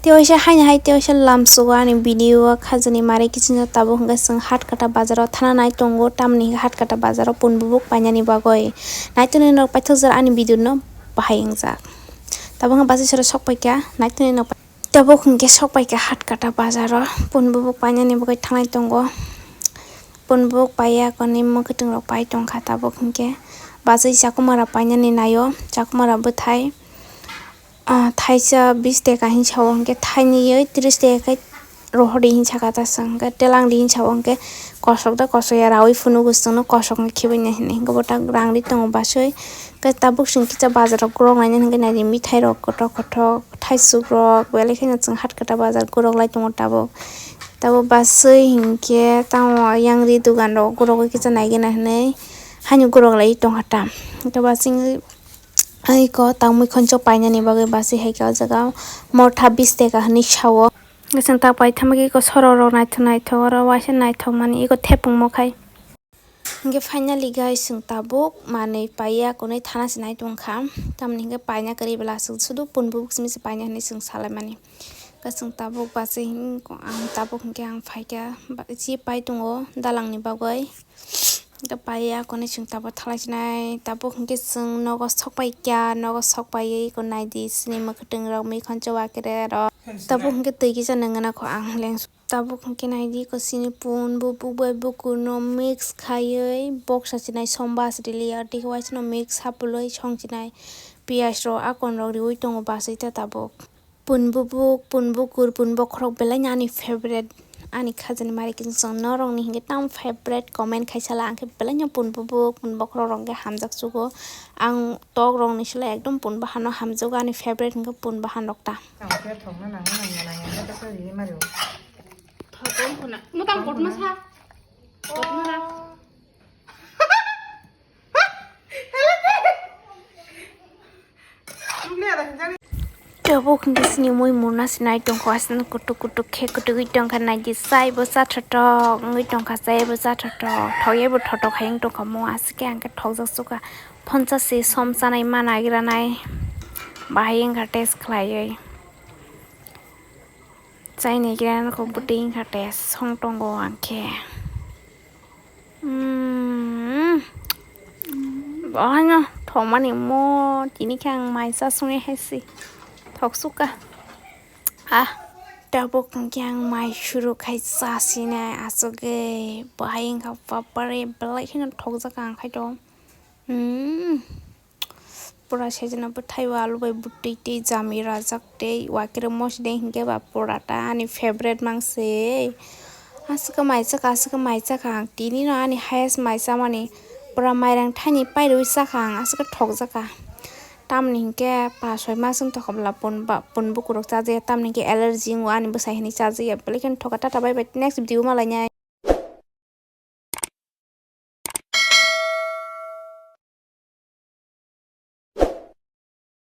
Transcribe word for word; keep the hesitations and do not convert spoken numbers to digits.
Tewaisa haino hai tewaisa lamsogo ani video o khajani mari kiching tabuk hwnkhe chwng Hatkata bazar o thana nai tongo, tamni hwnkhe Hatkata bazar o pun bubuk painani bagwi. Naitonwi norok paithakjak ani video no bahai wngjak. Tabuk hwnkhe bachai sora sok paikha, naitonwi norok pai-, tabuk hwnkhe sok paikha Hatkata bazar o pun bubuk painani bagwi thangnai tongo. Pun bubuk paiya konwi mwkhwtwng rok pai tongkha tabuk hwnkhe bachai chakwma rok painani naio, chakwma rok bwthai. Ah, thaisa bis teka hin sao hwnkhe thainwi tris teka khe rohor di hin saka ta chwng hwnkhe telang di hin sao hwnkhe kosok da kosok ya rawi phunuk o chwngno kosok no khibaina hinwi hwnkhe bo tak rang ri tongo baswi hwnkhe tabuk chwng kisa bazar o gorok naina hwnkhe naidi mithai rok kothok kothok thaisuk rok belai kheno chwng Hatkata bazar gorok lai tongo tabuk tabuk baswi hwnkhe tamo yang ri dogan rok gorok kisa naigena hinwi haino gorok lai tongkha ta hwnkhe baswi. Ai ko tangmui khonchok painani bagwi basi hai khe o jaga motha bis teka hinwi sao. Chwng ta paithakma khe iko sorok rok naithok naithok oro waisa naithok mani iko thepung mo khai. Hwnkhe finally guys chwng tabuk manwi paiya konwi thana se nai tongkha. Tamni hwnkhe paina kwrwi bwla chwng sudu pun bubuk simi se paina hinwi chwng salaimani. Hwnkhe chwng tabuk basi ang tabuk hwnkhe ang phaikha ba-, chi pai tongo dalangni bagwi. Hwnkhe paiya konwi chwng tabuk thalai sinai tabuk hwnkhe chwng nogo sok paikha nogo sok paiwi iko naidi chini mwkhwtwng rok mikhancho wakere rok tabuk hwnkhe twi kisa nangna kho ang leng tabuk hwnkhe naidi iko chini pun bubuk bai bukurno mix khaiwi boksa sinai somba sili ya tei waisano mix hapulwi song sinai piyaj rok akon rok riwi tongo bachai ta tabuk. Pun bubuk, pun bukur, pun bokhorok belai no ani favorite. Ani khajani mari kiching chwng norok ni hinkhe tamo favorite comment khai sala ang khe belai no pun bubuk, pun bokhorok rok hinkhe hamjak chugo. Ang tok rok ni sle ekdom pun bahan no hamjago ani favorite hinkhe pun bahan rok ta. Ang khe thokna nangma nangya nangya khe kasa ri mari o. Thok wng khuna. Mutang kotma sa. Kotma ra. Tabuk hwnkhe chini mui murna se nai tongkha, aswk kutuk kutuk khe kutugwi tongkha, naidi chaibo chathotok wngwi tongkha, chaibo chathotok, thokyabo thotok hai wng tongkha, mo aswk khe ang khe thokjak sukha, phonsa se som chanai ma nagiranai, bahai wngkha test khlaiwi. Chaini khe nokho bwtwi wngkha tei song tongo ang khe. Umm. Bohaino thokmani mo tini khe ang mai cha songwi hai se thoksukha. Ah, tabuk hwnkhe ang mai suru khai cha sinai achugwi. Bahai wngkha papare belai kheno thokjak ang khai to. Umm. Pura sejana bwthai o alu bai bwtwi tei jami rajak tei wakirok mosodeng hinkhe ba pura ta ani favorite mang se. Aswk khe mai chakha, aswk khe mai chakha ang tini no ani highest mai chamani pura mairang thaini pairwi chakha ang aswk khe thokjakha. Tamoni hinkhe pa soi mas wng tongkha bwla pun ba pun bukurok chajakya tamoni hinkhe allergy wngo ani bwsai hinwi chajakya belai kheno thokha tata bye bye next video o malainai.